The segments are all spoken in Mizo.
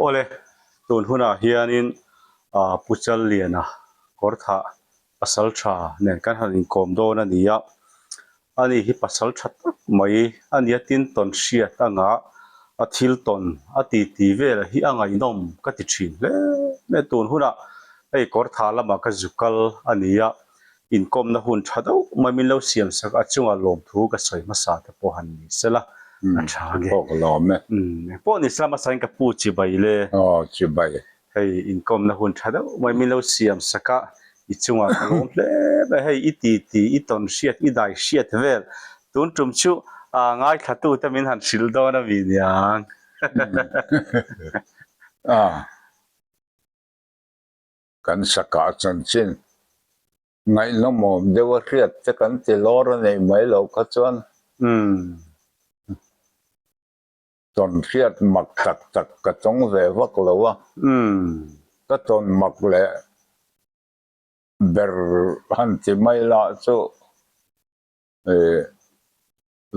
Awle, tun hunah hianin Pu Challiana kawrthah pasal tha nen kan han inkawm dawn a ni a. Ani hi pasal tha tak mai a nia tin tawn hriat anga a thil tawn a titi velah hi a ngaihnawm ka ti thin hle mai a. Tun hunah hei kawrthah lamah ka zu kal a ni a, inkawmna hun tha deuh mai min lo siam sak a chunga lawmthu ka sawi hmasa te pawh han ni sela a tha nge. Pawh ka lawm e. Engpawh ni sela hmasa in ka pu chibai le. Aw chibai. Hei inkawmna hun tha deuh mai min lo siam sak a i chungah ka lawm hle mai hei i titi i tawn hriat i dai hriat vel tun tum chu ngaithla tu te min han hrilh dawn a mi niang. Kan sakah chanchin ngaihnawmawm deuh a hriat te kan ti lawr a neih mai loh kha chuan tawn hriat mak tak tak ka tawng ve vak lo a, ka tawn mak leh ber han ti mai lah chu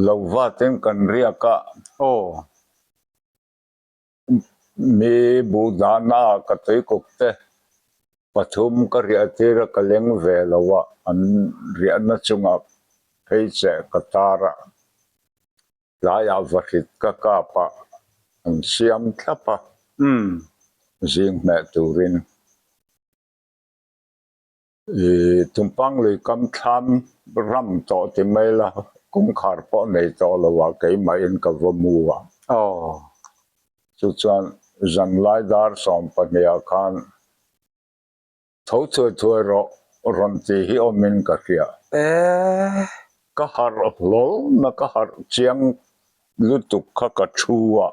lo vatin kan riak a. Mi buhdahna ah ka tuikuk te pathum ka riah tir a ka leng ve lo a, an riahna chungah phei che ka tar a, tlaiah vahrit ka kap a, an siam thlap a, zing hmeh turin. I Tumpang lui kam thlam ram tawh ti mai la, kawngkhar pawh nei tawh lo ah keimahin ka va mu a. Chu chuan zanlai dar 12 ah khan tho thuai thuai rawh rawn ti hi awmin ka hria. Ka harh hlawl na ka harh chiang lutuk kha ka thu a.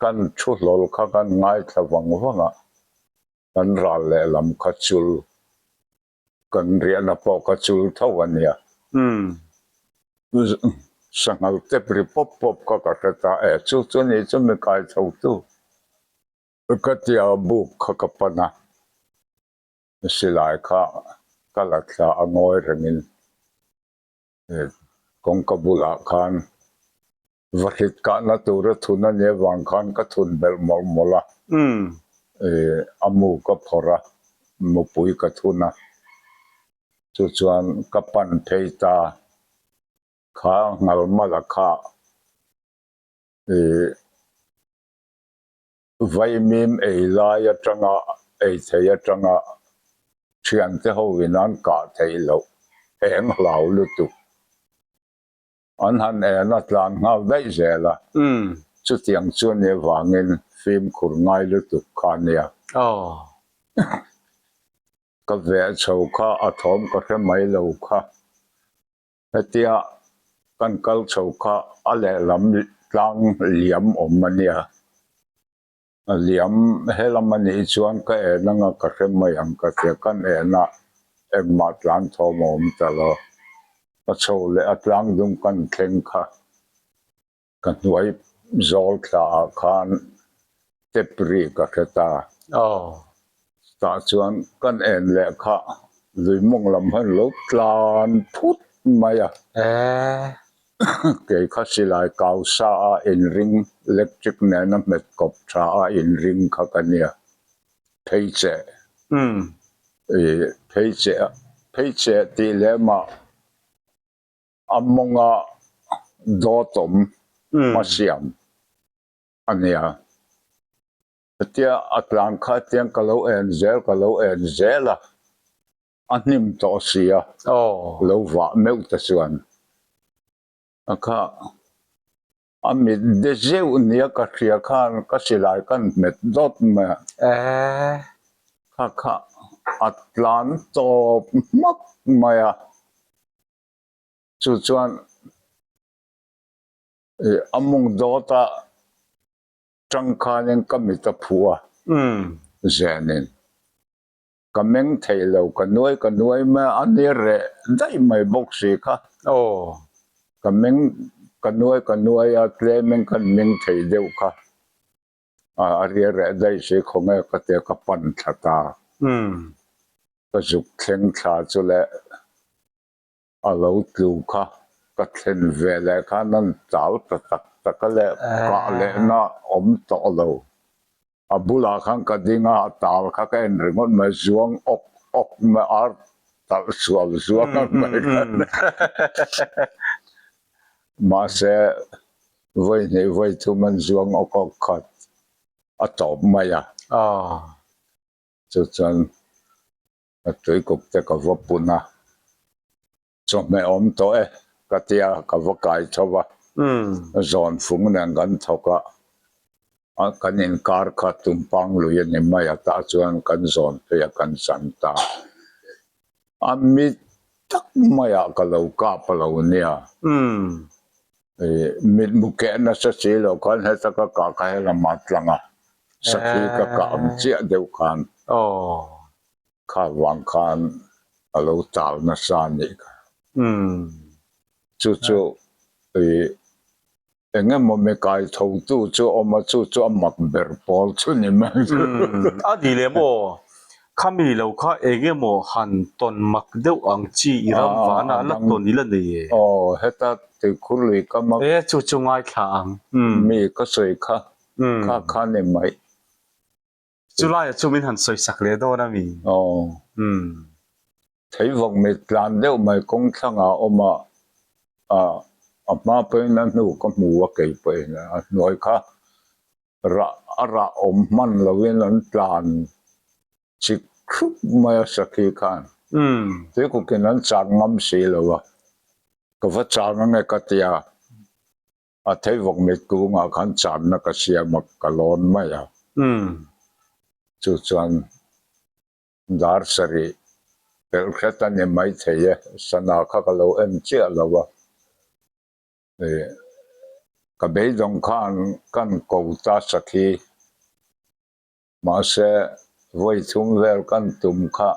Kan thu hlawl kha kan ngaithla vang vang a. Kan ral lehlam kha chul, kan riahna pawh kha chul tho a nia. Sanghal tep ri pawp pawp kha ka hre ta e, chu chu ni chu mi kai tho tu. Ka tia buk kha ka pan a, silai kha ka la thla a ngawi rengin kawngka bulah khan Vahrit kahna tura thun a nih avang khan ka thun belh mawlh mawlh a, a mu ka phawrh a, mupui ka thun a, chu chuan ka pan phei ta kha ngalmala kha vaimim ei lai atanga ei thei atanga thiante ho in an kah theih loh eng hlau lutuk. An han en a tlan nghal daih zel a, chutiang chu a nih avangin fimkhur ngai lutuk kha a nia. Ka veh chho kha a thawm ka hre mai lo kha. Hetia kan kal chho kha a lehlam tlang liam awm a nia. A liam helam a nih chuan ka en anga ka hre mai ang ka tia kan en a engmah tlan thawm a awm ta lo. Ka chho leh a tlang dung kan thleng kha ka hnuai zawl thla ah khan tep ri ka hre ta. Tah chuan kan en leh kha lui mawng lam hian lo tlan phut mai a. Kei kha silai kau sa a inring electric nena hmet kawp tha a inring kha ka nia. Phei cheh i phei cheh phei cheh tih lemah a mawnga dawt awm a siam a nia. Hetia a tlan kha hetiang ka lo en zel ka lo en zel a, a hnim tawh si a, lo vah meuh te chuan a kha a mit de zeuh nia ka hria khan ka silai kan hmet dawt mai a, kha kha a tlan tawp hmak mai a, chu chuan a mawng dawt a. Tangkhanin ka mit a phu a, Zenin ka meng thei lo, ka nuai ka nuai mai a, a ni reh daih mai bawk si kha. Ka meng ka nuai ka nuai a, tlemin kan meng thei deuh kha, a ri reh daih si khawnge ka tia ka pan thla ta. Ka zuk thleng thla chu le. A lo tlu kha ka thlen ve leh khan an chal ta tak tak a leh kah lehna awm tawh lo. A bulah khan ka ding a, a tal kha ka en ringawt mai, zuang awk awk mai, ar talh sual zuang ang mai khan. Mahse, vawi hnih vawi thum an zuang awk awk khat a tawp mai a. Chu chuan a tuikuk te ka va pun a. Chawhmeh awm tawh e, ka ti a, ka va kai tho va. Zawn fung nen kan thawk a, kan inkar kha tumpang lui a ni mai a, tah chuan kan zawn phei a, kan chan ta. A mit tak maiah ka lo kap a lo nia. Mitmu keh nasa si lo khan heta ka kah kha helam a tlang a, sakhi ka kah ang chiah deuh khan. Kha vang khan a lo tal nasa a nih kha. Chu chu ih eng emaw mi kai tho tu chu a awm a, chu chu a mak ber pawl chu ni mai. A ni leh maw? Khami lo kha eng emaw han tawn mak deuh ang chi i ram vanah la tawn i la nei e. Aw, heta tuikhur lui ka mak. E, chu chu ngaithla ang. Mi ka sawi kha, kha kha ni mai. Chu laiah chu min han sawi sak leh dawn a mi? Aw. Theivawk mit tlan deuh mai kawng thlangah a awm a, a hma pawhin a hnu ka hmu a kei pawhin a hnuai kha rah a rah awm hman loin an tlan chik hrup mai a sakhi khan. Tuikukin an chang ngam si lo a, ka va chang ange ka ti a. A theivawk mit kungah khan channa ka siam a, ka lawn mai a. Chu chuan dar sarih pelh hret a ni maithei e, sana kha ka lo en chiah lo a. Ka beidawng khan kan ko ta sakhi. Mahse, vawi thum vel kan tum kha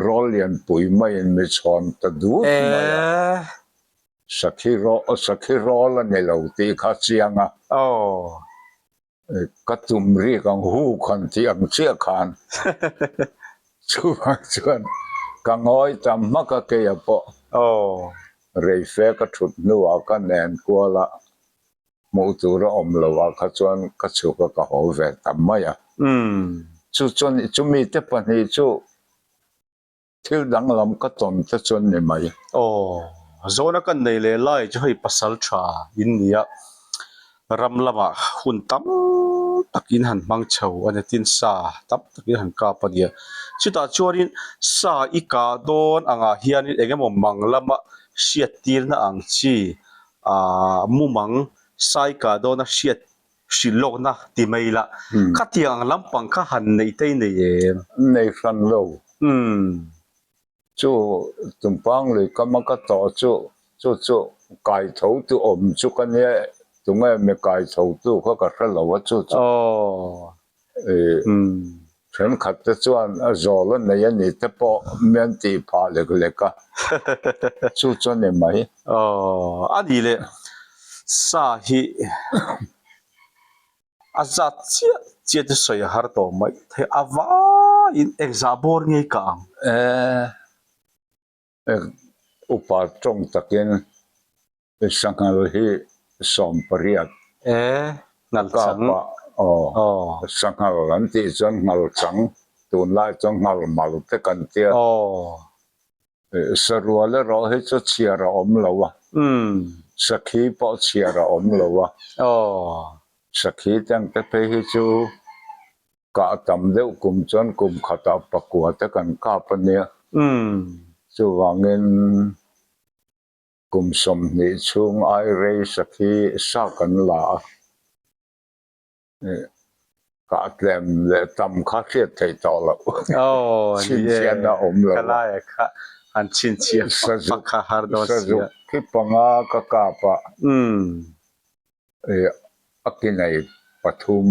rawl lianpui maiin mi chhawn ta dut mai a. Sakhi sakhi rawl a ni lo tih kha chiang a. Ka tum rik ang hu khan tih ang chiah khan chuvang chuan ka ngawi ta hmak a keia pawh. Reife ka thut hnuah ka nen kual a. Hmuh tur a awm lo ah kha chuan ka chhuk a ka haw ve ta mai a. Chu chuan chumi te pahnih chu thil danglam ka tawn te chuan ni mai. Aw, zawhna kan nei leh lai chu hei pasal tha in nia, ram lamah hun tam tak in han hmang chho a ni tin sa tam tak in han kap a nia. Chutah chuanin sa i kah dawn angah hianin eng emaw mang lama hriattirna ang chi Aaa mumang saika dawna hriat hrilh lawkna ti mai la, khatiang ang lampang kha han neih te i nei em? Nei hran lo. Chu tumpang lui kama ka tawh chu, chu chu kai tho tu awm chu ka nia, tunge mi kai tho tu kha ka hre lo a chu chu. Thenkhat te chuan a zawl a nei a ni te pawh mi an tih phah lek lek a, chu chu a ni mai. Aw, a ni leh sa hi a zat chiah chiah chu sawi a har tawh mai thei a vaiin engzah bawr ngei ka ang. E, upa tawng takin Sanghal hi 18. E, nghal chang. Kapa, aw. Sanghal an tih chuan nghal chang, tunlai chuan nghal mal te kan tia. Aw. Sarual erawh hi chu chhiar a awm lo a. Sakhi pawh chhiar a awm lo a. Aw. Sakhi te ang te phei hi chu kah tam deuh kum chuan kum khatah pakua te kan kap a nia. Chuvangin. Kum 20 chhung ai rei sakhi sa kan la a, kah tlem leh tam kha hriat theih tawh loh. Chhinchhiahna awm lo a. Sazuk khi panga ka kap a, a ki nei pathum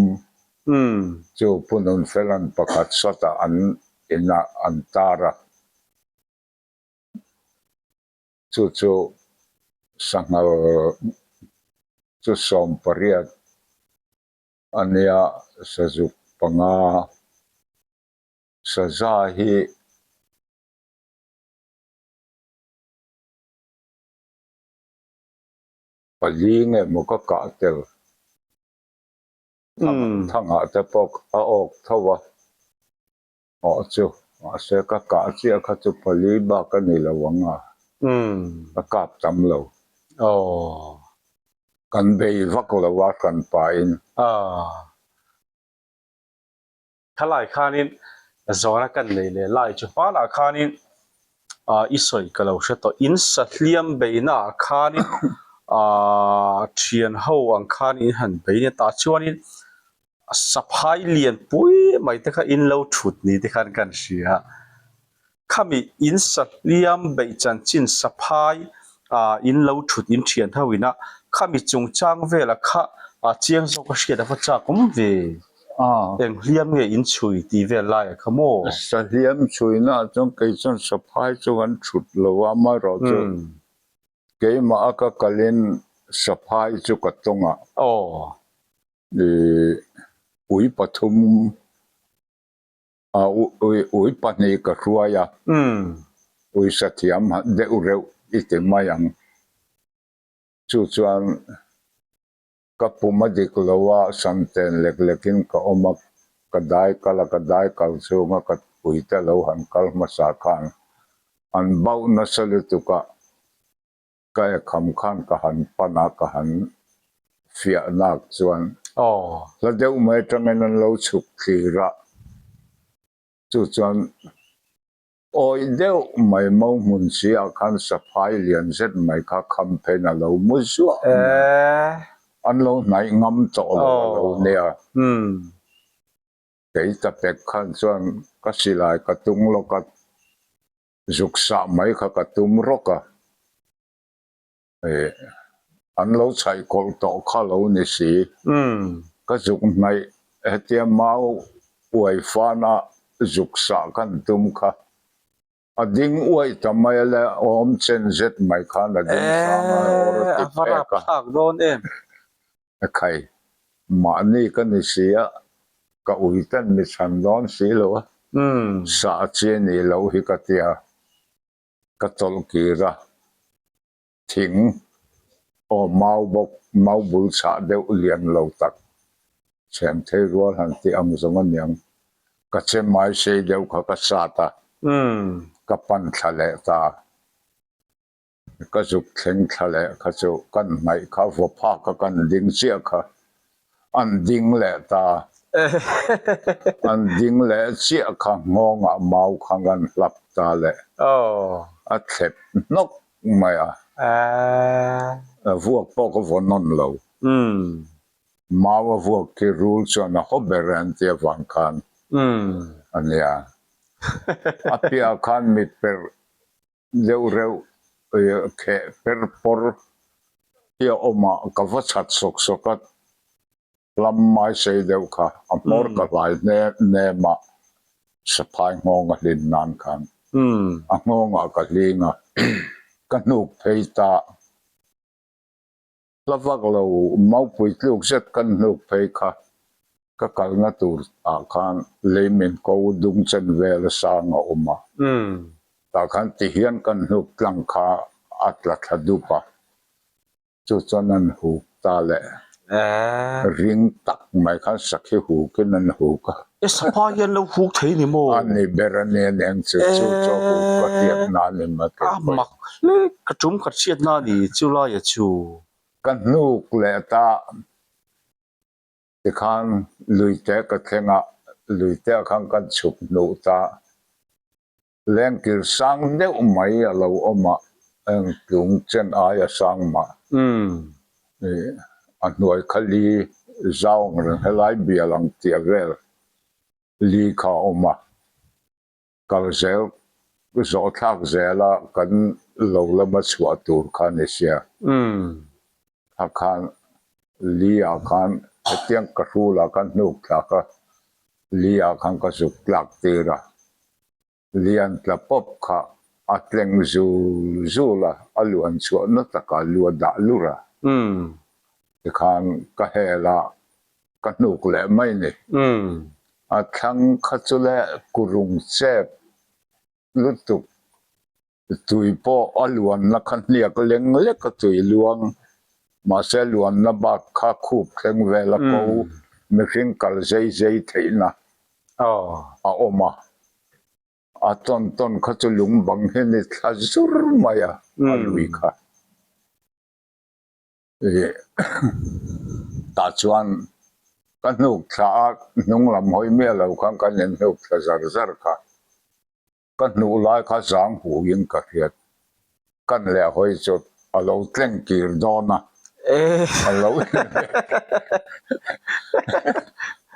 chu Pu Nunfela'n pakhat sawtah an inah an tar a. Chu chu sanghal chu 18 a nia, sazuk panga saza hi pali nge maw ka kah tel. Thangah te pawh a awk tho a, awh chu mahse ka kah chiah kha chu pali bak a ni lo ang a, ka kap tam lo. Kan bei vak lo a hran pahin. Thalai khanin zawhna kan nei leh lai chu hmanah khanin ah i sawi ka lo hre tawh. In sahliam beihnaah khanin ah thian ho ang khan in han bei nia tah chuanin saphai lian pui mai te kha in lo thut ni te khan kan hria. Khami in sahliam beih chanchin saphai ah in lo thut in thian ho ina khami chungchang vela kha ah chiang zawk a hriat a va chak awm ve. Eng hliam nge in chhui tih vel lai a kha maw? Sahliam chhuina ah chuan kei chuan saphai chu kan thut lo a, amaherawh chu keimah a ka kalin saphai chu ka tawng a. Ih ui pathum A ui pahnih ka hruai a, ui sathiam deuh reuh i ti mai ang. Chu chuan ka pum a dik lo a, santen lek lekin ka awm a, ka dai kal a, ka dai kal chhunga ka uite lo han kal hmasa khan an bauh nasa lutuk a, Ka ekham khan ka han pan a, ka han fiah nak chuan hla deuh mai atangin an lo chhuk thlir a, chu chuan awih deuh mai mau hmun si ah khan saphai lian zet mai kha kham phen a lo mu zuah mai, an lo hnaih ngam tawh lo a lo nia. Kei ta pek khan chuan ka silai ka tung lawk a. Zuk sah mai kha ka tum rawk a, eh an lo chhaih kawlh tawh kha lo ni si. Ka zuk hnaih hetia mau uai fana zuk sah kan tum kha a ding uaih ta mai a le, awm chen zet mai khan a ding sang a, awr a ti phek a. Khai, mahni ka ni si a, ka ui ten mi chhan dawn si lo a, sah chi a nih loh hi ka tia, ka tawlh kir a, thing aw mau bawk, mau bul chhah deuh lian lo tak, chhem thei rual han tih ang zawng a niang, ka che mai sei deuh kha ka sat a, ka pan thla leh ta. Ka zuk thleng thla leh kha chu kan hnaih kha vaw phak a kan ding chiah kha an ding leh ta. An ding leh chiah kha nghawngah mau kha kan hlap ta leh a thlep hnawk mai a. Vuak pawh ka vaw nawn lo. Mau a vuak khi rul chuan a haw ber an ti avang khan a nia. A piahah khan mit perh Deuh reuh kheh per pawr hi a awm a, ka va chhat sawk sawk a, hlam mai sei deuh kha a hmawr ka hlai hnem hnem a, saphai nghawng a hlin nan khan a nghawngah ka hling a, ka hnuk phei ta. Hla vak lo maupui tluk zet kan hnuk phei kha ka kalna tur ah khan lei min ko dung chen vel a sang a awm a, tah khan ti hian kan hnuk tlang kha a tla thla dup a, chu chuan an huk ta leh ring tak mai khan sakhi hukin an huk a. E sapa hi an lo huk thei ni maw? A ni ber a ni a eng chu chu chu a huk ka hriat na a ni mai kei pawh. A mak hle ka tum ka hriat na a ni chu laia chu. Ka hnuk leh ta tikhan luite ka thleng a, luite ah khan kan chhuk hnuh ta. Lengkir sang deuh mai a lo awm a, eng tlung chen aia sang mah. A hnuai kha li zau ang reng helai bial ang tia vel li kha a awm a, kal zel zawh thlak zela kan lo lama chhuah tur kha a ni sia. Kha khan li ah khan hetiang ka hrul ah khan hnuk thlak a, li ah khan ka zuk tlak tir a, lian tla pawp kha a tleng zul zul a, a luan chhuah na takah lu a dah lur a, tikhan ka hel a, ka hnuk leh mai ni. A thlang kha chu le kurung chep lutuk Tui pawh a luanna kha hniak leng lek a tui luang, mahse luanna bak kha khup thleng vel a ko. mihring kal zei zei theihna a awm a, a tawn tawn kha chu lung bang hi ni thla zur mai a, a lui kha. Tah chuan ka hnuk thla a, hnung lam hawi miah lo khan kan inhnuk thla zar zar kha. Ka hnuh lai kha zang huin ka hriat. Kan leh hawi chu a lo tleng kir dawn a, a lo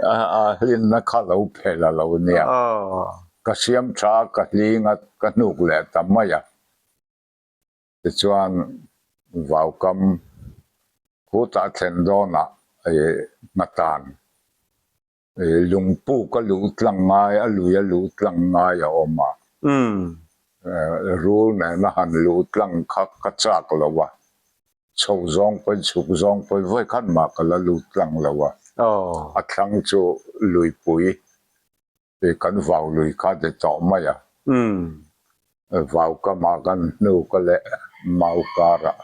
a hlinna kha lo phelh a lo nia. Ka siam tha a, ka hling a, ka hnuk leh ta mai a. Tichuan vaukam khutah thlen dawnah nghatan Lungpuk a luh tlang ngai, a lui a luh tlang ngai a awm a. Rul nena han luh tlang kha ka chak lo a, chho zawng pawi chhuk zawng pawi vawi khat mah ka la lut tlang lo a. A thlang chu luipui kan vau lui kha ti tawh mai a. Vau kamah kan hnuk a leh mau karah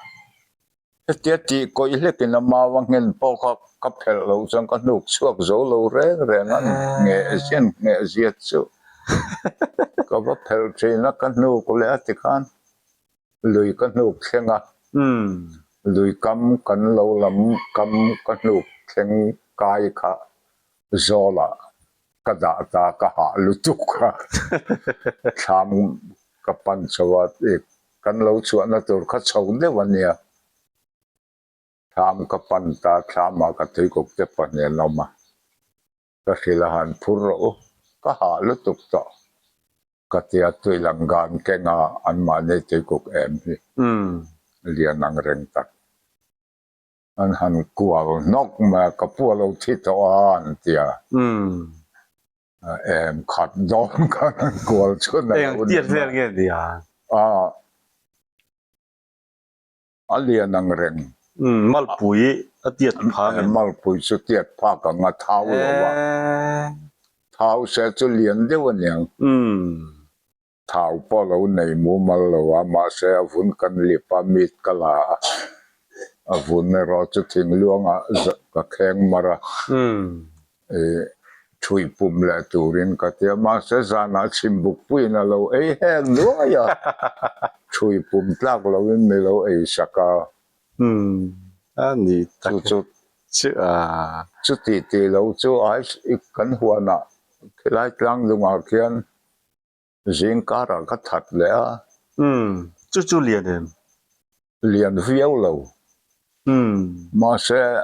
Hetia tih kawih hlekin a mau a nghen pawh kha ka phelh loh chuan ka hnuk chhuak zo lo reng reng a, ngheh zian ngheh ziat chu ka va phelh thin a, ka hnuk leh a tikhan lui ka hnuk thleng a, lui kam kan lo lam kam ka hnuk thleng kai kha zawlah ka dah ta ka hah lutuk a, thlam ka pan chho a, kan lo chhuahna tur kha chho deuh a nia, thlam ka pan ta, thlamah ka tuikuk te pahnih an awm a, ka hrilh a han phur rawh u, ka hah lutuk tawh ka ti a, tui lang gan keng a anmahni tuikuk em hi lian ang reng tak. An han kual hnawk mai a, ka pu a lo thi tawh a an ti a. Em khat dawn khan an kual chhun a lo ni mai. Eng tiat vel nge ni a? A, a lian ang reng. Malpui a tiat phak em? Malpui chu tiat phak ang a thau lo a. Thau se chu lian deuh a niang. Thau pawh lo nei mumal lo a, mahse a vun kan lip a, meat ka la a, a vun erawh chu thingluangah ka kheng mar a, ih thui pum leh turin ka ti a, mahse zanah chhimbuk puiin a lo ei hek nuai a, thui pum tlak loin mi lo ei sak a. A ni tak chu chu a. Chuti tih lo chu ai kan huanah khilai tlang dungah khian Zing karah ka that leh a. Umm, chu chu lian em? Lian viau lo. Umm. Mahse,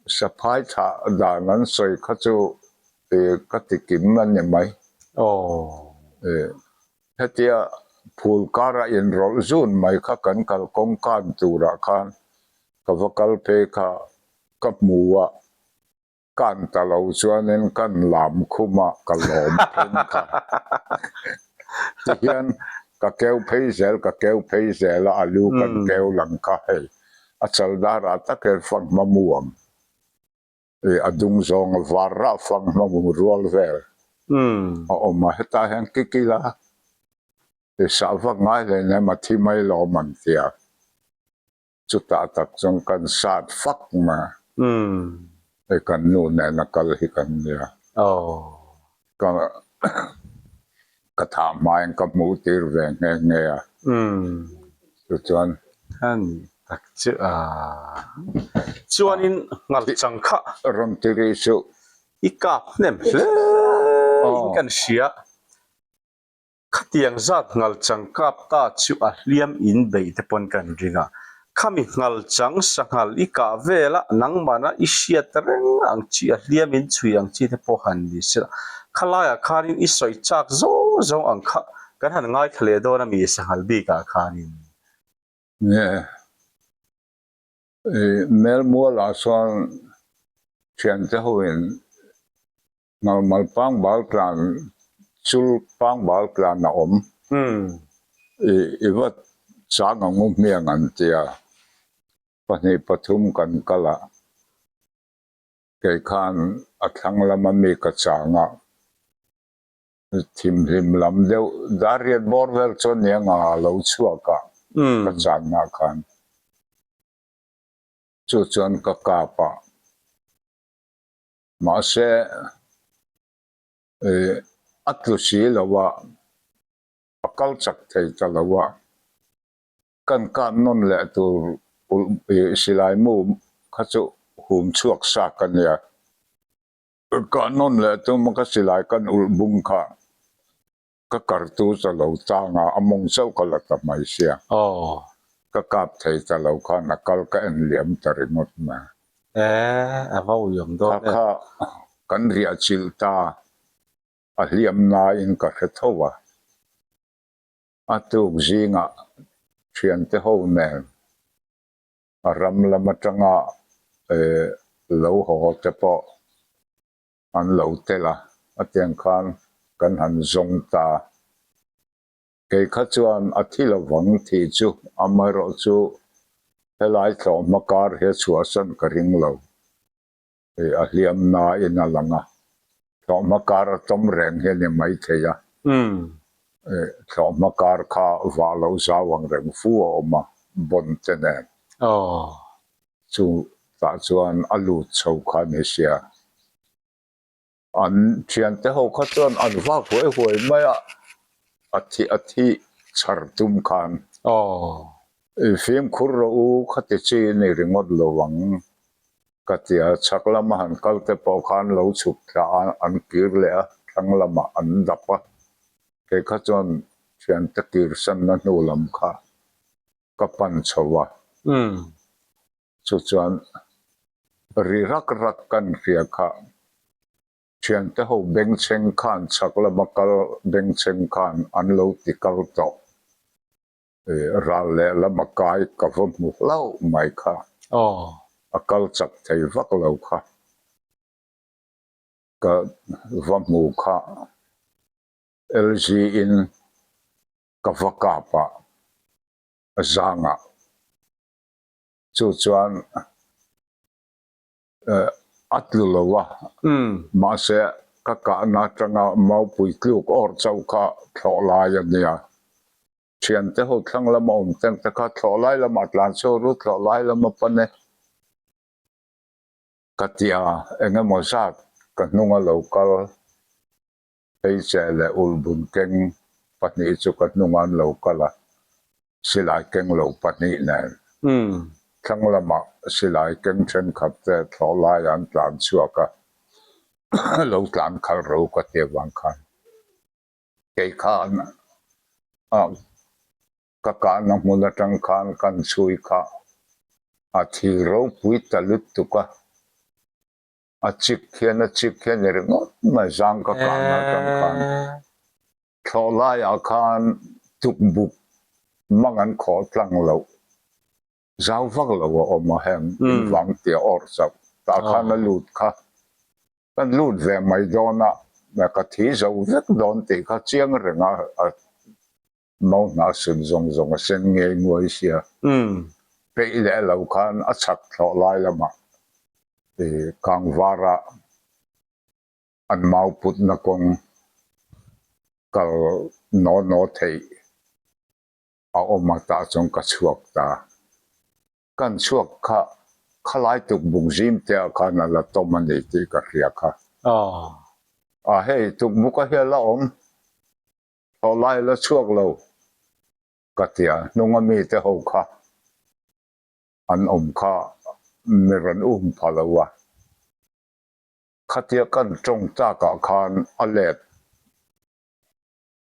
saphai thlah dan an sawi kha chu ka ti kim a ni mai. Aw. Hetia phul kara inrawlh zun mai kha kan kalkawng kan turah khan ka va kal phei kha ka hmu a. Kan ta lo chuanin kan lam khumah ka lawm pheng kha. Tihian ka keu phei zel, ka keu phei zel a, a lu kan keu lang kha hei a chal darah takin fanghma mu ang. Ih a dung zawng a var rah fanghma mu rual vel a awm a, hetah hian kikila i sah vak ngai hleinem a thi mai lawm an tia. Chutah tak chuan kan sat fak mai a. Hei kan nu nena kal hi kan nia. Ka ka thah hmain ka hmuh tir ve nghe nghe a. Chuchuan. A ni tak chu a. Chuanin ngal chang kha. Rawn ti rih suh. I kap hnem hle in kan hria. Khatiang zat ngalchang kap ta chu a hliam in beih te pawn kan ring a, khami ngalchang sanghal i kah vel a nangmahna i hriat reng ang chi a hliam in chhui ang chi te pawh han ni sela, khalaiah khanin i sawi chak zawng zawng ang kha kan han ngaithla leh dawn a mi sanghal bikah khanin. Nge Melmualah chuan thiante hoin Ngalmal pangbal tlan chul pangbal tlan a awm. I i va chang ang u hmiang an tia. 2 3 kan kal a, kei khan a thlang lama mi ka chang a, thimhlim lam deuh dariat bawr vel chuan nia nga lo chhuak a ka channa khan. Chu chuan ka kap a. Mahse a tlu si lo a, a kal chak thei ta lo a, kan kap nawn leh tur silai mu kha chu hum chhuak sa ka nia. Kah nawn leh tum a ka silai kan ulh bung kha ka kartu cha lo chang a, a mawng chauh ka la ta mai sia. Ka kap thei ta lo khan a kal ka en liam ta ringawt mai. Eh, a va ui awm dawn e. Kha kha kan riah chilh ta, a hliam nain ka hre tho a. A tuk zingah thiante ho nen a ram lam atanga lo haw te pawh an lo tel a, a tiang khan kan han zawng ta. Kei kha chuan a thi lovang tih chu amaherawh chu helai thlawhhma kar hi a chhuahsan ka ring lo. Hei a hliam nain a lang a, thlawhhma kar a tawm reng hi a ni maithei a. Thlawhhma kar kha vah loh zau ang reng fu a awm a, bawn te nen. Chu tah chuan a lut chho kha a ni sia. An thiante ho kha chuan an vak huai huai mai a, a thi a thi chhar tum khan. I fimkhur rawh u khati chi a ni ringawt lo ang ka ti a, chhak lama han kal te pawh khan lo chhuk thla a, an kir leh a, thlang lamah an dap a, kei kha chuan thiante kir sanna hnu lam kha ka pan chho a. Chu chuan ri rak rak kan hria kha. Thiante ho bengchheng khan chhak lama kal bengchheng khan an lo ti kal tawh. Ral leh lama kai ka va hmu hlauh mai kha. A kal chak thei vak lo kha. Ka va hmu kha LG in ka va kap a, zangah. Chu chuan a tlu lo a, mahse ka kahna atanga maupui tluk awr chauh kha thlawh lai a nia. Thiante ho thlang lama awm teng te kha thlawh lai lamah tlan chho ru, thlawh lai lama pan e ka ti a, eng emaw zat ka hnunga lo kal Hmeichhe leh ulhbun keng pahnih chu ka hnungah an lo kal a, silai keng lo pahnih nen. Thlang lamah silai keng thenkhat te thlawh laiah an tlan chhuak a, lo tlan khalh ro ka ti avang khan kei khan ka kahna hmun atang khan kan chhui kha a thi ropui ta lutuk a. A chik hian a chik hian i ringawt mai zang ka kahna atang khan thlawh laiah khan tukbuk mang an khawh tlang loh zau vak lo a awm a heng invang tia awrh chauh tah khan a lut kha kan lut ve mai dawn a ka thi zo vek dawn tih kha chiang reng a Mau hnah sun zawng zawng a sen ngei nguai sia. Peih leh lo khan a chhak thlawh lai lamah Kangvara an mau putna kawng kal naw naw theih a awm a tah chuan ka chhuak ta. Kan chhuak kha khalai tukbuk zim te ah khan a la tawm a ni tih ka hria kha. A hei tukbuk a hi a la awm. Thaw lai la chhuak lo ka ti a, hnunga mite ho kha an awm kha mi rawn um pha lo a, khatia kan tawng takah khan a let,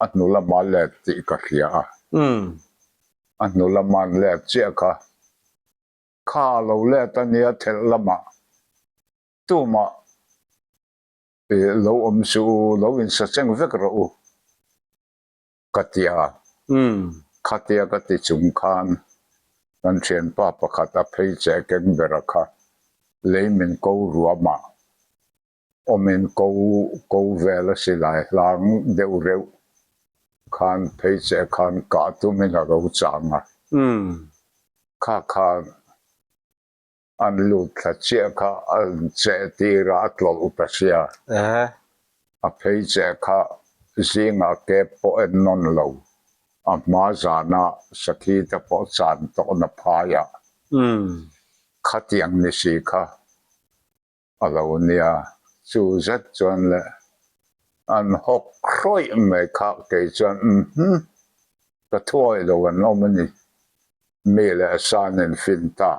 a hnu lama let tih ka hria a, a hnu lama an let chiah kha, kha a lo let a nia thelh lamah tumah Lo awm suh u, lo insacheng vek rawh u, ka ti a. Khatia ka ti chung khan kan thianpa pakhat a phei che keng bera kha lei min ko ruamah awmin ko ko vel a silai hlang deuh reuh khan phei che khan kah tumin a lo chang a. Kha khan An lut thla chiah kha an cheh tir a, a tlawlh ta sia. A phei cheh kha zingah kep pawh en nawn lo, a hma zana sakhi te pawh chan tawhna phaiah khatiang ni si kha a lo nia. Chu zet chuan le an hawk hrawih mai kha kei chuan umm ka thuawi lo an awm a ni. Mi leh sa nen fin ta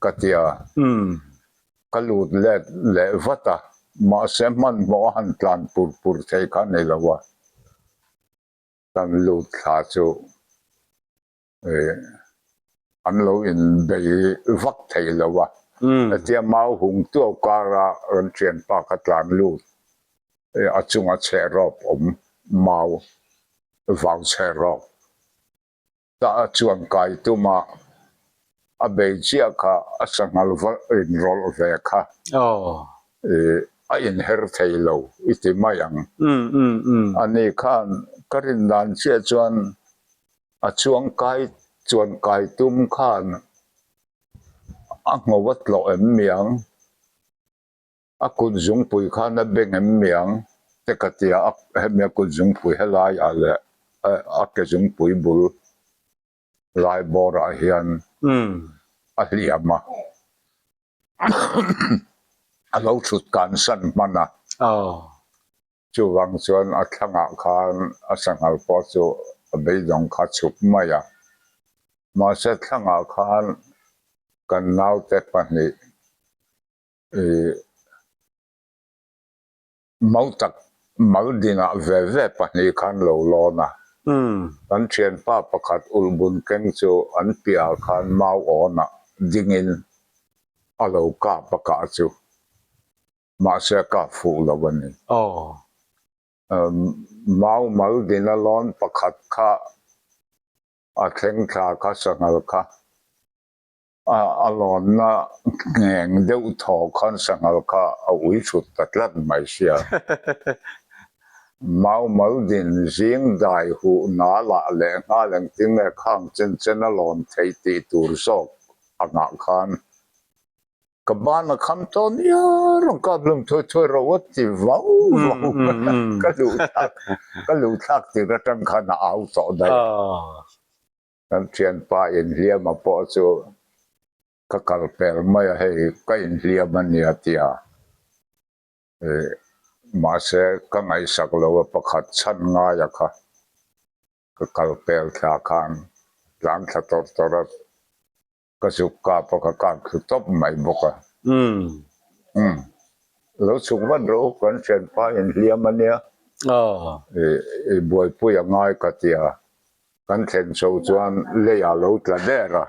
ka ti a. Ka lut let leh vat a, mahse hmanhmawh a han tlan pur pur thei kha ni lo a. Kan lut thla chu an lo inbei vak thei lo a, hetia mau hung tuau kara rawn thianpa kha tlan lut a chunga chhe rawp awm mau vau chhe rawp ta a chuan kai tuma a bei chiah kha a sanghal va inrawlh ve kha a inher thei lo i ti mai ang. Ani khan ka rin dan chiah chuan A chuang kai chuan kai tum khan a ngho a tlawh em miang, a kut zungpui khan a beng em miang te ka ti a, hemi a kut zungpui helai ah leh a ke zungpui bul lai bawr ah hian a hliam a, a lo thut kan san hman a. Chuvang chuan a thlangah khan a sanghal pawh chu a beidawng kha chhuk mai a. Mahse thlangah khan kan naute pahnih ih Mautak Maldinah ve ve pahnih khan lo lawn a. Kan thianpa pakhat ulhbun keng chu an piahah khan mau awnah dingin a lo kap a kah chu. Mahse a kap fuh lo a ni. Mau mal dina lawn pakhat kha a thleng thla kha sanghal kha a lawnna ngheng deuh thaw khan sanghal kha a ui thut ta tlat mai sia. Mau mal din zing dai huh na lah leh nghal engtin nge khang chen chen a lawn theih tih tur zawk angah khan Ka ban a kham tawh nia rawn kap hlum thuai thuai rawh a ti vau vau ka luh thlak ka luh thlak tir atang khan a au tawh daih a. Kan thianpa inhliam a pawh chu ka kal pel mai a hei ka inhliam a nia ti a mahse ka ngaihsak lo a pakhat chhan ngai a kha. Ka kal pel thla khan tlan thla tawrh tawrh a. Ka zuk kap a, ka kap thlu tawp mai bawk a. Umm. Lo chhuk vat rawh u, kan thianpa inhliam a nia. I buaipui a ngai ka ti a. Kan thlen chho chuan leiah lo tla der a.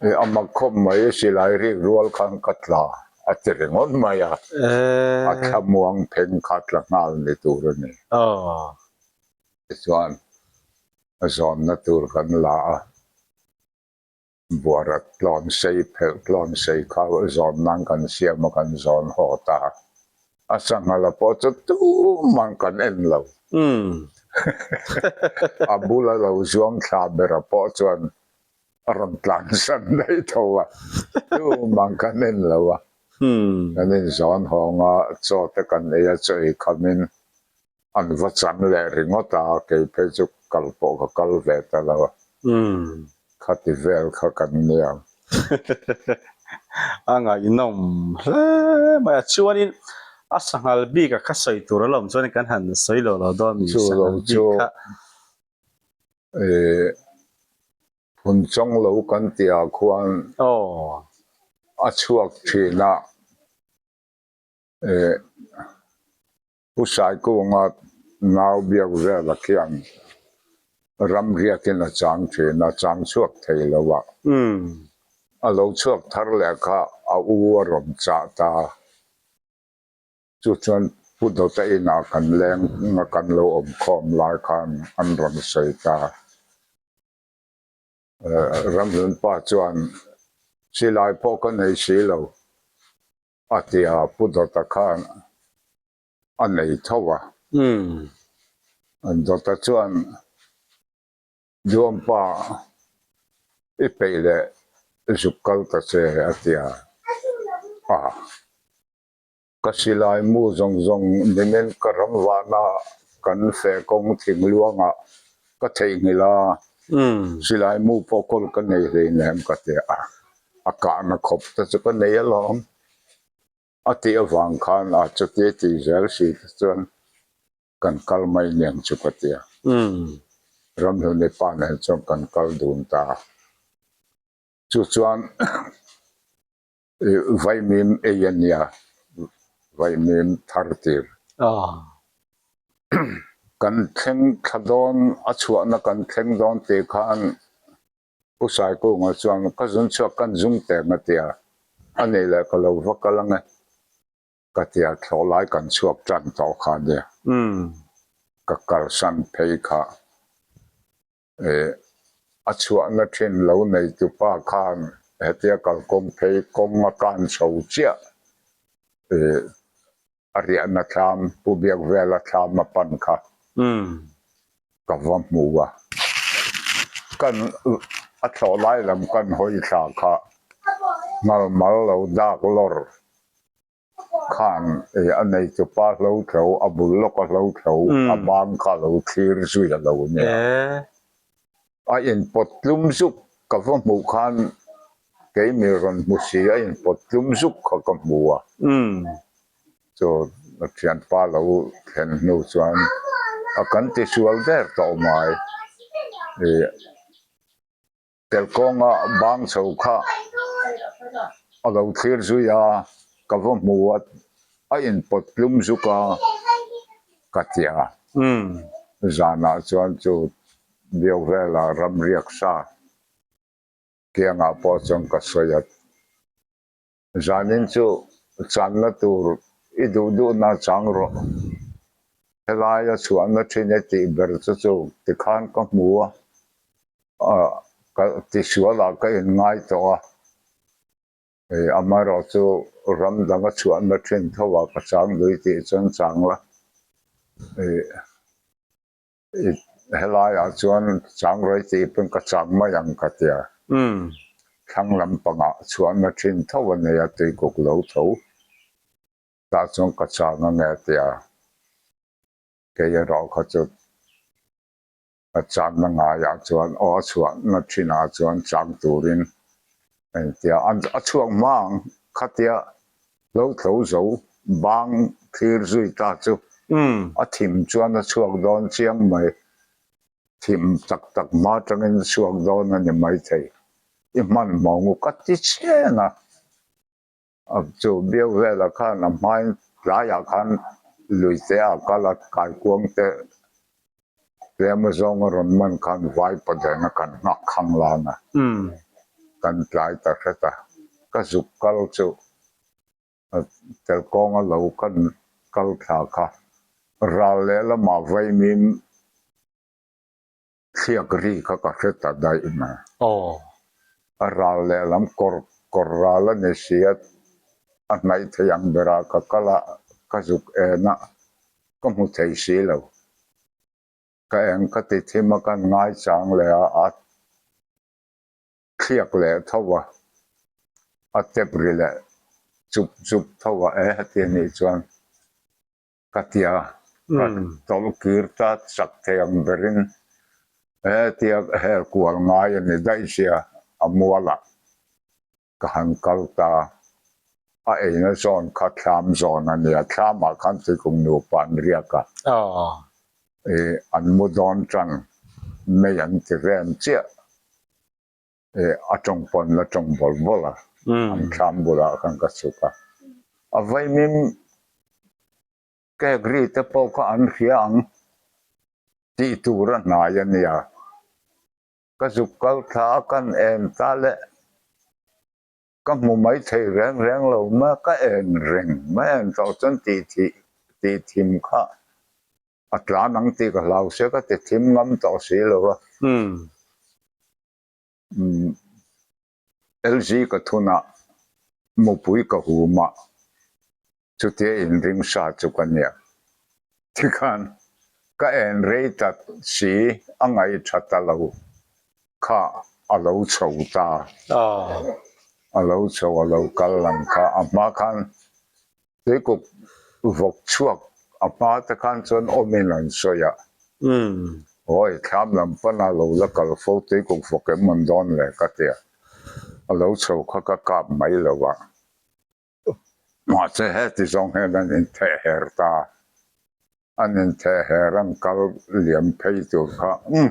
I a mak khawp mai, silai rik rual khan ka tla a ti ringawt mai a. A thlamuang pheng kha tla nghal ni tur a ni. Tichuan zawnna tur kan la a, buara tlawn sei phelh tlawn sei kha zawn nan kan siam a kan zawn haw ta a, a sanghala pawh chu tumah kan en lo. A bula lo zuang thla bera pawh chuan a rawn tlan san daih tho a, tumah kan en lo a. Kan inzawn hawng a, chaw te kan ei a, chaw ei khamin An va chan leh ringawt a, kei phei chu kal pawh ka kal ve ta lo a, khati vel kha kan nia. A ngaihnawm hle mai a, chuanin a sanghal bik a kha sawi tur a lawm chuan kan han sawi lo lo dawn mi sanghal bik kha. Ih phun chawng lo kan tih ah khuan a chhuak thin a, ih Pu Saikunga nau biak vela khian ram riakin a chang thin a, chang chhuak thei lo a. A lo chhuak thar leh kha a u a rawn chah ta. Chu chuan Pu Dawta inah kan leng a kan lo awm khawm lai khan an rawn sawi ta. Ramhlunpa chuan silai pawh ka nei si lo. A ti a, Pu Dawta khan a nei tho a. Dawta chuan, Duampa, i peih leh zuk kal ta che, a ti a. A, ka silai mu zawng zawng nimin ka ram vana kan feh kawng thingluangah ka theihnghilh a, silai mu pawh kawl ka nei hleinem, ka ti a. A kahna khawp te chu ka nei alawm. A tih avang khan a chuti tih zel si te chuan kan kal mai niang chu ka ti a. Ramhluni pa nen chuan kan kal dun ta a. Chu chuan vaimim ei a nia, vaimim thar tir. Kan thleng thla dawn, a chhuahna kan thleng dawn tih khan Pu Saikunga chuan ka zun chhuak kan zung teng a tia, a nih leh ka lo va kal ang e ka tia thlawh lai kan chhuak tan tawh kha nia. Ka kalsan phei kha eh a chhuahna thin lo nei tupa khan hetia kalkawng phei kawng a kan chho chiah eh a riahna thlam Pu Biakvela thlam a pan kha ka va hmu a, kan a thlawh lai lam kan hawi thla kha ngalmal lo dak lawr khan a neitu pa hlo thlo a bul lawk a hlo thlo a bang kha a lo thlir zui a lo nia. A inpawt tlum zuk ka va hmuh khan kei mi rawn hmu si a inpawt tlum zuk kha ka hmu a. Chu thianpa lo thlen hnu chuan a kan tisual der tawh mai. Ih Telkawnga bang chho kha a lo thlir zui a, ka va hmu a, a inpawt tlum zuk a ka ti a. Zanah chuan chu Biak vela ramriak sa kiangah pawh chuan ka sawi a. Zanin chu channa tur i duh duhna chang rawh. Helaia chhuahna thin e tih ber chu chu tikhan ka hmu a, ka tisualah ka inngai tawh a. Amaherawh chu ram danga chhuahna thin tho ah ka chang lui tih chuan chang la. Helaiah chuan chang rawih tih pawn ka chang mai ang ka ti a. Thlang lampangah chhuahna thin tho a nei a, tuikuk lo tho. Tah chuan ka chang ang e a ti a. Kei erawh kha chu a channa ngaiah chuan aw a chhuahna thinah chuan chang turin a inti a. A chhuak hma ang khatia Lo tho zo bang thlir zui ta chu a thim chuan a chhuak dawn chiang mai. Thim tak tak hma atangin a chhuak dawn a ni maithei. I hmanhmawh ngu ka ti chhen a. Chu biau velah khan a hmain tlaiah khan lui te ah kal a kaikuang te tlem a zawng a rawn man khan vai paden a kan nghak khang lan a, kan tlai ta hret a, ka zuk kal chu telkawng a lo kan kal thla kha ral lehlamah vaimim thliak ri kha ka hre ta daih mai. A ral lehlam kawr kawr ral a ni si a, a hnaih thei ang berah ka kal a, ka zuk en a, ka hmu thei si lo. Ka eng ka ti thim a kan ngaichang leh a, a thliak leh tho a, a tep ri leh chup chup tho a, e heti anih chuan ka ti a, ka tawlh kir ta chak thei ang berin hetia hel kual ngai a ni daih sia a mualah ka han kal ta a eina zawn kha thlam zawn a nia thlamah khan tuikum nupa an riak a ih an mu dawn tan mei an ti rem chiah. A tawng pawn la tawng bawl bawl a, an thlam bulah khan ka chhuk a. A vaimim kek ri te pawh kha an hria ang tih tur a hnai a nia. Ka zuk kal thla a kan en ta le ka hmu mai thei reng reng lo mai a, ka en reng mai a en tawh chuan tih thih tih thim kha a tlan ang tih ka hlau sia ka ti thim ngam tawh si lo a. LG ka thunah mupui ka hum a, chutia inring sa chu ka nia. Tikhan ka en rei ta si a ngaih tha ta lo kha a lo chho ta. A lo chho a lo kal lang kha a hma khan Tuikuk vawk chhuak a hma te khan chuan awmin an sawi a, Awi, thlam lam pana lo la kal fo tuikuk vawk em an dawn le ka ti a, a lo chho kha ka kap mai lo a. Mahse heti zawng hian an intheh her ta. An intheh her an kal liam phei tur kha umm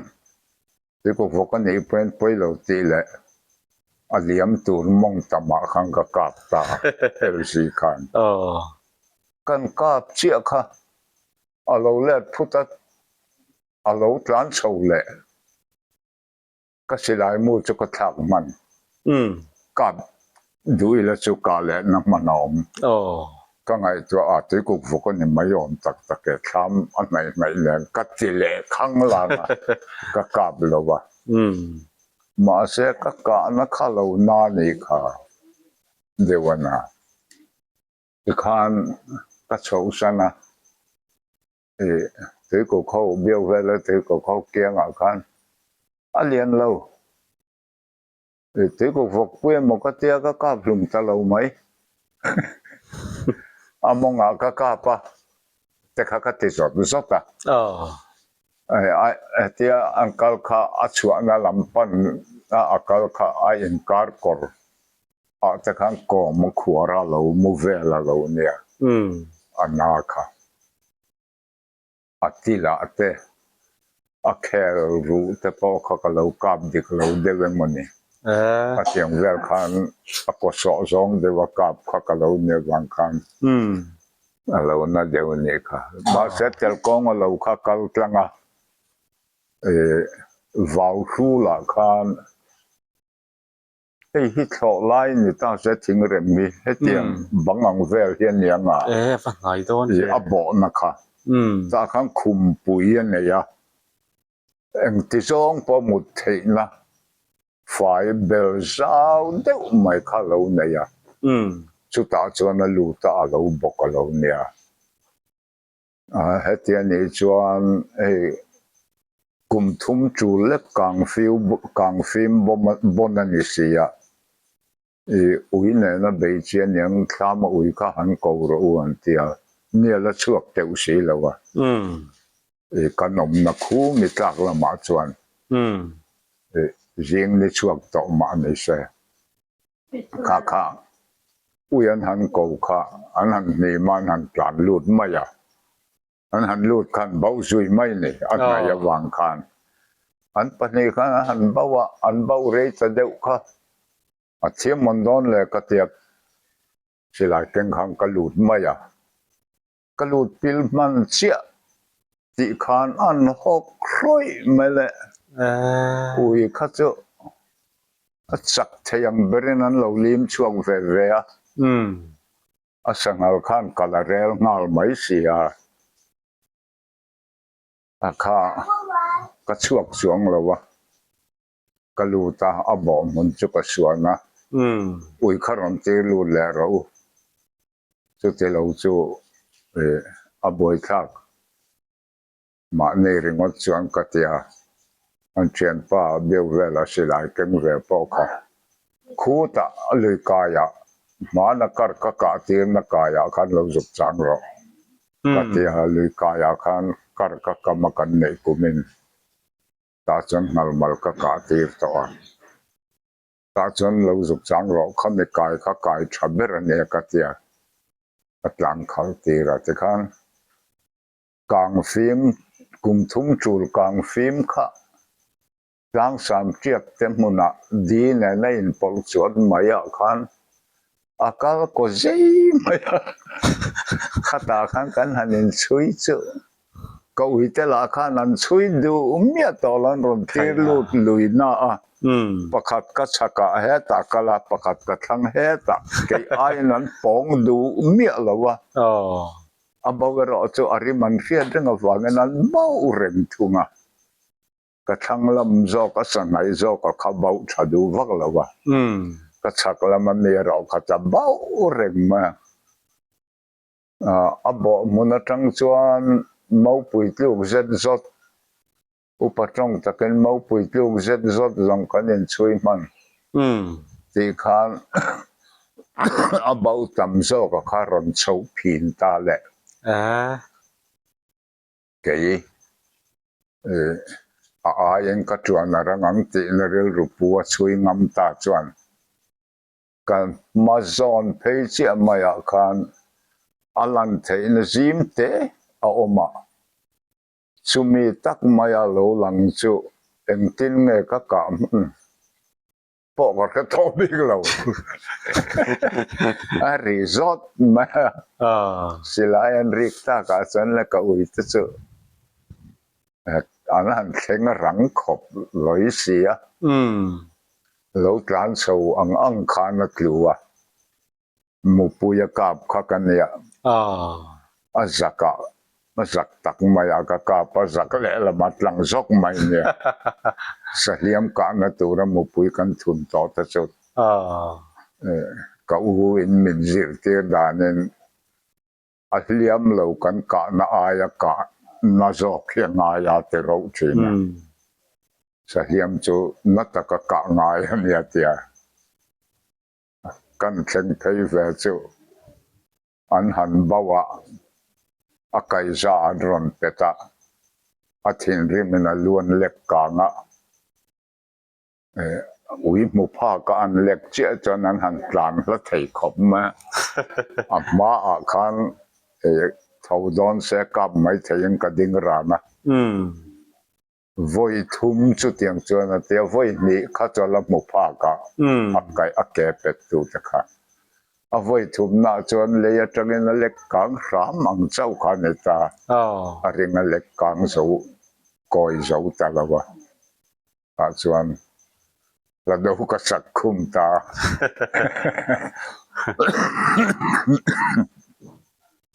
Tuikukvawk a nih pawhin pawi lo tih leh a liam tur mawng tamah khan ka kap ta LC khan. Kan kap chiah kha a lo let phut a, a lo tlan chho leh. Ka silai mu chu ka thlak hman. Kap duh ila chu kah leh na hman a awm. Ka ngaihtuah a tuikuk vuk a ni mai awm tak tak e, thlam a hnaih hnaih nen ka ti leh khang lang a, ka kap lo a. Mahse ka kahna kha lo na nih kha deuh a na. Tikhan ka chhohsan a. Ih tuikuk ho biau vel a tuikuk ho kiangah khan a lian lo. Ih tuikuk vawk pui emaw ka tia ka kap hlum ta lo mai. A mawngah ka kap a te kha ka ti zawt zawt a. Hetia an kal kha a chhuahna lam pan a a kal kha a inkar kawr ah te khan kawm a khuar a lo mu vel a lo nia a na kha a tilah te a khel ruh te pawh kha ka lo kap dik lo deuh emaw ni a tiang vel khan a kaw sawh zawng deuh a kap kha ka lo nia vang khan a lo na deuh a nih kha mahse telkawng a lo kha kal tlang a ih vau hrulah khan. Hei hi thlawh lai ni ta se thing rem hi hetiang bang ang vel hi a ni ang a. E va hnai dawn ve. A bawhna kha. Tah khan khumpui a nei a, engti zawng pawh mut theihna fai bel zau deuh mai kha a lo nei a. Chutah chuan a lut a, a lo bawk a lo nia. Heti a nih chuan hei kum thum tul lek kang fiu kang fim bawn a ni si a, ih ui nena bei chi a niang thlam a ui kha han ko rawh u an ti a, nia la chhuak teuh si lo a, ih kan awmna khu mi tlak lamah chuan ih zing ni chhuak tawh mah ni se. Kha kha ui an han ko kha an han hnim a an han tlan lut mai a, an han lut khan bauh zui mai ni a hnaih avang khan an pahnih khan an han bauh a, an bauh rei ta deuh kha a thiam mawn dawn le ka tia silai keng khan ka lut mai a. Ka lut pil hman chiah tih khan an hawk hrawih mai le. Ui kha chu a chak thei ang berin an lo lim chhuak ve ve a. A sanghal khan kal a rel nghal mai si a. A kha ka chhuak chuang lo a. Ka lut a, a bawh hmun chu ka suan a. Ui kha rawn tir lut leh rawh u. Chuti lo chu a buaithlak mahni ringawt chuan ka ti a, an thianpa biau vela silai keng ve pawh kha khutah a lui kaiah hmana kar ka kah tirna kaiah khan lo zuk chang rawh ka ti a, lui kaiah khan kar ka kam a kan neih kumin tah chuan nghalmal ka kah tir tawh a. Tah chuan lo zuk chang rawh kha mi kai kha kai tha ber a nia ka tia a tlang khal tir a tikhan kang fim kum thum tul kang fim kha tlangsam tiak te hmunah di nen a inpawlh chuan mai ah khan a kal kaw zei mai a khatah khan kan han inchhui chu Ka uite lah khan an chhui duh miah tawh lo an rawn tir lut lui na a, pakhat ka chhakah hetah kal a, pakhat ka thlang hetah, kei aiin an pawng duh miah lo a, a bo erawh chu a rim an hriat reng avangin an bauh reng thung a. Ka thlang lam zawk a sanghaih zawk a kha bauh tha duh vak lo a, ka chhak lam ami erawh kha ta bauh reng mai a. A bawh hmun atang chuan Mopui tluk zet zawt, upa tawng takin Mopui tluk zet zawt zawng kan inchhui hman tih khan a bauh tam zawk a kha rawn chhoh phin ta le. Kei a aiin ka tuan a rang ang tihna rilru pu a chhui ngam ta chuan. Kan hma zawn phei chiah maiah khan a lan theihna zim te a awm a, chumi tak maia lo lang chu engtin nge ka kah hman pawh ka hre tawh bik lo. A ri zawt mai a, silai an rik takah chuan le ka ui te chu an han thleng rang khawp lawi si a. Lo tlan chho ang ang khan a tlu a, mupui a kap kha ka nia. A zak ah, a zak tak mai ah ka kap a, zak lehlam a tlang zawk mai nia. Sahliam kahna tura mupui kan thun tawh te chu ka u in min zirtir danin a hliam lo kan kahna aia kahna zawk hi a ngai a ti rauh thin a. Sahliam chu na taka kah ngai a nia tia kan thleng phei ve chu an han bauh a, a kaihza an rawn pet a, a thinrimin a luan lek kang a. Ui hmu phak a an lek chiah chuan an han tlan hla thei khawp mai a, a hmaah khan tho dawn se kap mai theiin ka ding ran a. Vawi thum chutiang chuan a tia, vawi hnih kha chuan la hmu phak a, a kaih a ke pet tu te kha. A vawi thumnaah chuan lei atangin a lek kang hram ang chauh kha a ni ta, a ring a lek kang zo kawi zo ta lo a. Tah chuan la do ka sak khum ta.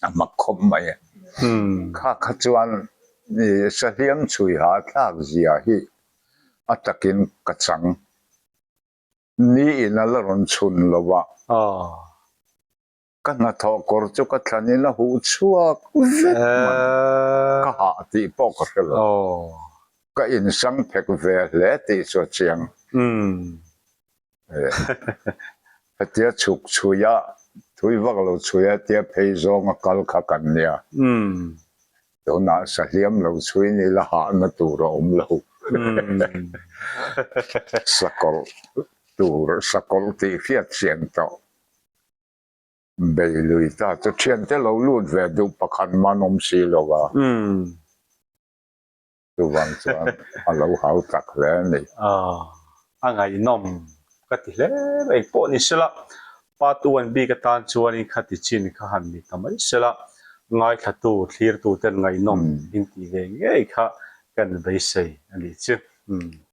A mak khawp mai e. Kha kha chuan sahliam chhui ha thlak zia hi a takin ka chang. Ni in a la rawn chhun lo a. Ka hnathawh kawr chu ka thlanin a huh chhuak vek mai. Ka hah tih pawh ka hre lo. Ka insang phek ve hle tih chu a chiang. Hetia chhuk chhui a, thui vak lo chhui a tia phei zawng a kal kha kan nia. Tunah sahliam lo chhui ni la hahna tur a awm lo. Sakawlh tur, sakawlh tih hriat chian tawh. Bei lui ta chu thiante lo lut ve duh pakhat man awm si lo a, chuvang chuan a lo hau tak hle a ni. A ngaihnawm ka ti hle mai pawh ni sela, Part one bik atan chuanin khati chin kha han ni ta mai sela, ngaithlatu thlirtu ten ngaihnawm in tih ve ngei kha kan beisei a nih chu.